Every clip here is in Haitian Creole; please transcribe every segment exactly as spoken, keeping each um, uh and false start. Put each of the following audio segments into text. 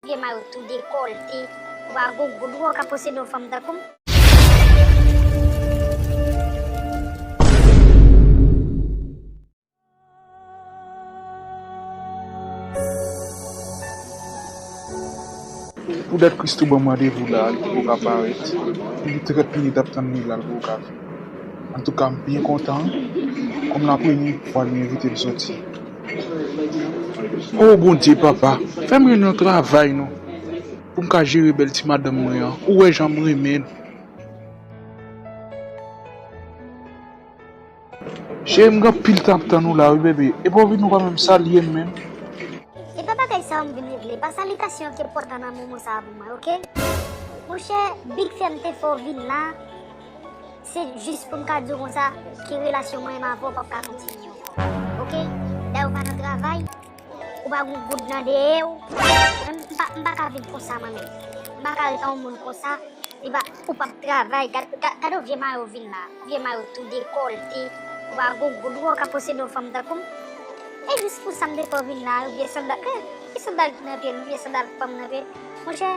Vye mayo tou dekòlte, ou pa gon goud ou ka posede yon fanm tankou m. Poudèt Christoo ban m randevou la, li poko ka parèt. Li trant minit ap tann li la, li poko ka vin. Antouka, m byen kontan, kòm la premye fwa li envite m soti. O Bondye, papa, fè m jwenn yon travay non, pou m ka jere bèl ti madanm mwen an. Ou wè jan m renmen l. Cheri, m gen anpil tan ap tann ou la wi, bebe. Epi w vin ou pa menm salye m menm. E pa bagay sa yo m vin regle, pa salitasyon ki enpòtan nan moman sa a pou mwen, oke? Monchè, Big Frè m te fè w vin la, se jis pou m ka di w konsa, ke relasyon mwen menm avè w p ap ka kontinye ankò, oke? Dayè ou pa nan travay, ou pa gon goud nan dèyè w. M pa, m pa ka viv konsa mwen menm. M pa ka ret yon moun konsa, li pa, ou p ap travay. Gad, gad, gade yon vye mayo vin la. Vye mayo tou dekòlte. Ou pa gon goud, ou ka posede yon fanm tankou m. E jis pou sa m te fè w vin la, yon vye sandal, eh, ki sandal ki nan pye l, yon vye sandal fanm nan pye l. Monchè,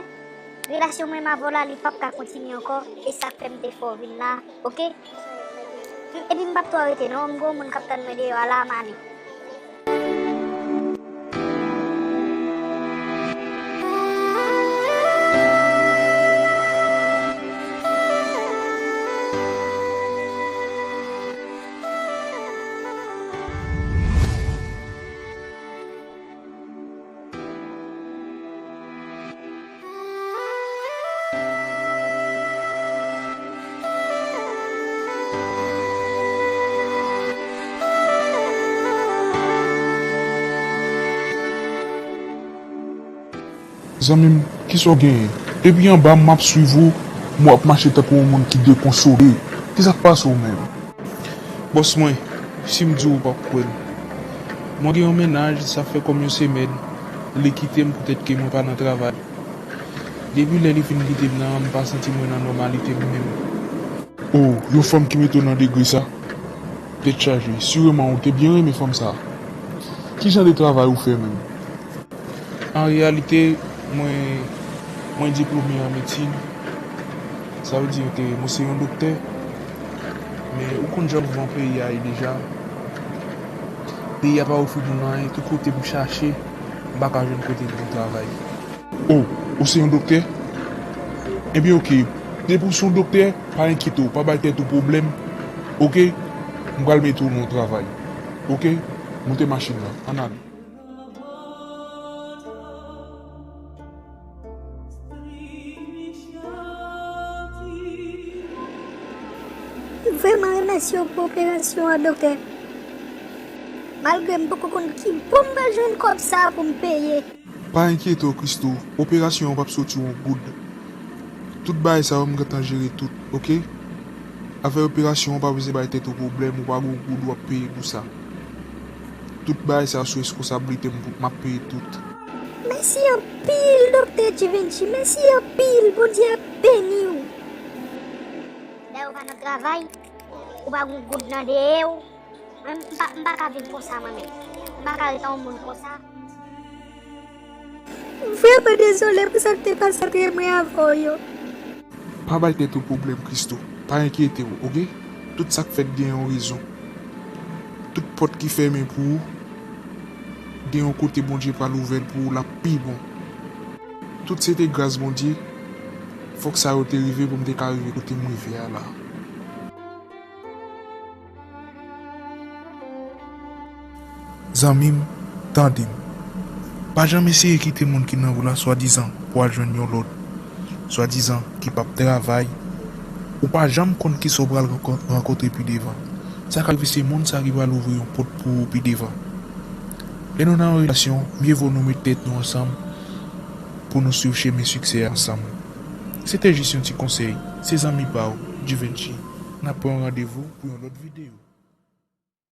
relasyon mwen menm avè w la, li p ap ka kontinye ankò. E sa k fè m te fè w vin la. Oke? Epi m p ap twò rete non, m gen yon moun k ap tann mwen deyò a la, m ale. Zanmi m, kisa w genyen? Depi anba m ap swiv ou, m wè w ap mache tankou yon moun ki dekonsole. Kisa k pase w menm? Bòs mwen, si m di w ou p ap kwè l. Mwen gen yon mennaj, sa fè kòm yon semèn, li kite m poutèt ke mwen pa nan travay. Depi lè li fin kite m nan, m pa santi mwen nan nòmalite m menm. O, yon fanm ki mete w nan degre sa? Tèt chaje, sireman ou te byen renmen fanm sa. Ki jan de travay ou fè menm? An reyalite, mwen, mwen diplome an medsin. Sa vle di ke mwen se yon doktè. Men ou konn jan mouvman peyi a ye deja. Peyi a pa ofri moun anyen, tout kote m chache, m pa ka jwenn kote pou m travay. O, ou se yon doktè? Ebyen oke, depi w se yon doktè, pa enkyete w, pa bay tèt ou pwoblèm, oke? M pral mete w nan yon travay, oke? Moute machin nan, ann ale. M vrèman remèsye w pou operasyon an, doktè. Malgre m poko konn ki bò m pral jwenn kòb sa a pou m peye. Pa enkyete w, Christoo. Operasyon an p ap soti w yon goud. Tout bagay sa yo, m gentan jere tout, oke? Afè operasyon an, w pa bezwen bay tèt ou pwoblèm, ou pa gon goud w ap peye pou sa. Tout bagay sa yo sou reskonsablite m, m ap peye tout. Mèsi anpil, Doktè Givenchy. Mèsi anpil. Bondye ap beni w. Dayè ou pa nan travay, ou pa gon goud nan dèyè w. Mwen, m pa, m pa ka viv konsa mwen menm. M pa ka ret yon moun konsa. M vrèman dezole pou sa k te pase antre mwen avè w yo. Pa bay tèt ou pwoblèm, Christoo. Pa enkyete w, oke? Tout sa k fèt gen yon rezon. Tout pòt ki fèmen pou ou, gen yon kote Bondye pral ouvè l pou ou, l ap pi bon. Tout se te gras Bondye. Fòk sa yo te rive pou m te ka rive kote m rive a la. Zanmi m, tande m. Pa janm eseye kite moun ki nan vi w la swadizan pou al jwenn yon lòt, swadizan ki p ap travay. Ou pa janm konn kisa w pral rankon-, rankontre pi devan. Sa ka rive se moun sa ki pral ouvri yon pòt pou ou pi devan. Lè nou nan yon relasyon, mye vo nou met tèt nou ansanm pou nou swiv chemen siksè a ansanm. Se te jis yon ti konsèy. Se zanmi pa w, Givenchy. N ap pran randevou pou yon lòt videyo.